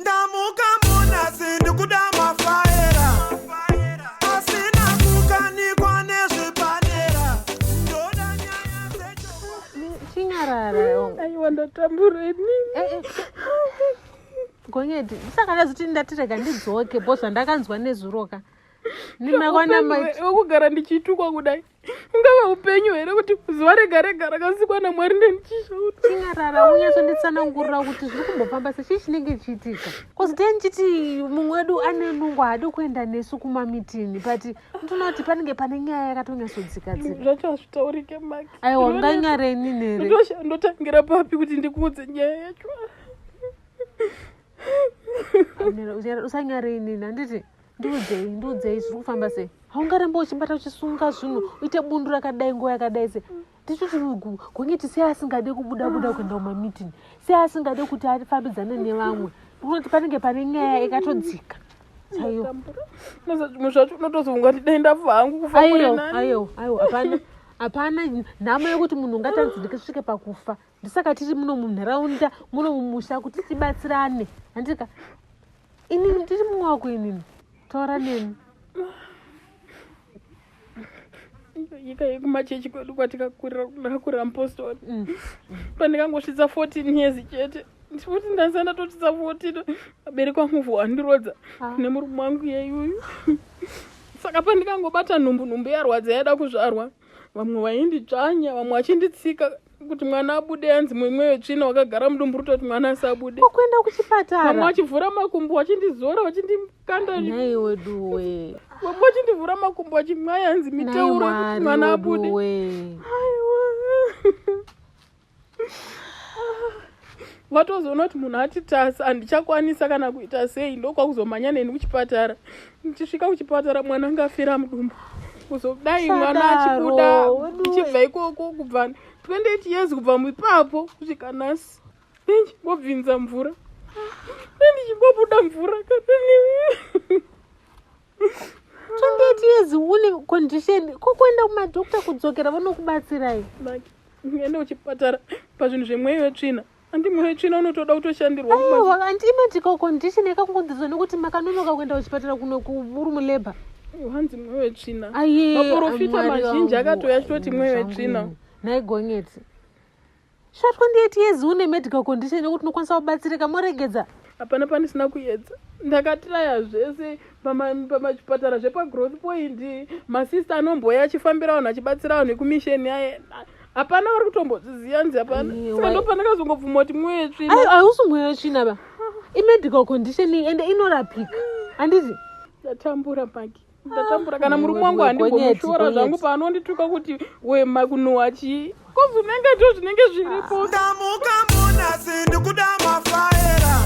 Ndamuka munasi ndikuda mafaera asina kukanikwa nezvepadera ndoda nyaya dzechokwadi. Chinyarara. Aiwa ndatambura ini. Eh, eh. Gonyeti, saka ndazoti ndati rega ndidzoke bo zvandakanzwa nezuroka. Wekugara ndichitukwa kudai ungava upenyu here kuti zuva rega rega rakasikwa namwari ndendichishauta chinyarara unyatsonditsanangurira kuti zviri kumbofamba se chii chinenge chiitika bcause tee ndichiti mumwe wedu ane nungo haadi kuenda nesu kumamitini but ndinoona kuti panenge pane nyaya yakatonyatsodzika dzika zvacho hazvitaurike maki aiwa unganyare inini here ndotangira papi kuti ndikuudze nyaya yacho Usanyare inini handiti ndiudzei ndiudzei zviri kufamba sei haungaramba uchibata uchisunga zvinhu uite bundu rakadai nguva yakadai sei ndichoti gonyeti sei asingade kubuda buda kuenda kumameeting sei asingade kuti afambidzane nevamwe ndinoti panenge pane nyaya ikatodzika chaiyo zvimwe zvacho unotozofunga kuti dai ndafa hangu kufa aiwa aiwa aiwa hapana hapana nhamo yekuti munhu ungatanzirike svike pakufa ndisaka tiri muno munharaunda muno mumusha kuti tibatsirane handika inini ndiri mumwe wako inini taura neni nyika yekumachechi kwedu kwatikakurira ndakakurira mupostori pandikangosvitsa 14 years chete futi ndasa ndatosvitsa 14 vabereki vangu vwandirodza Ah. nemurume wangu yeyuyu saka pandikangobata nhumbu nhumbu yarwadza yada kuzvarwa vamwe vainditsvanya vamwe vachinditsika kuti mwana abude anzi mumwe wetsvina wakagara mudumbu rutoti mwana asabude Ko kuenda vamwe kuchipatara vachivhura makumbo vachindizora vachindikanda nhai weduwe vamwe vachindivhura makumbo vachimwaya anzi nhai miteuro kuti mwari mwana abude weduwe aiwa vatozoona kuti munhu ati tasa handichakwanisa kana kuita sei ndokwakuzomhanya neni kuchipatara ndichisvika kuchipatara mwana anga afira mudumbu kuzodai mwana Sadaro, achibuda weduwe. ndichibva ikoko kubva 28 years kubva ipapo kusvika nhasi ndichingobvinza mvura ndichingobuda mvura kana 28 years une condition ko kuenda kumadhokta kudzokera vanokubatsirai Maki, ende kuchipatara pazvinhu zvemweya wetsvina andi mweya wetsvina unotoda kutoshandirwa kuma- aiwa anti imedical condition yakakungonzidzwa nekuti makanonoka kuenda kuchipatara kuno uri mulabor hanzi mweya wetsvina Aye, Maporofita Mwari mazhinji wangu, akatouya achitoti ai, mweya zvangu wetsvina. ini. Nhai gonyeti sha 28 years une medical condition yekuti unokwanisa kubatsirika moregedza hapana pandisina kuedza ndakatiraya zvese pamachipatara zvepagrowth point masista anomboya achifambira vanhu achibatsira vanhu vekumisheni aye hapana vari kutombozviziva nzi hapana Aiwa. saka ndopandakazongobvuma kuti mweya wetsvina Ai, hausi mweya wetsvina ba imedical condition iyi ende inorapika handiti ndatambura maki ndatambura kana murume Aiwa, wangu handimbomushora Gonyeti, zvangu Gonyeti. paanondituka kuti wema kunuhwa chii kozvinenge ndo zvinenge zviripo Ndamuka munasi ndikuda mafaera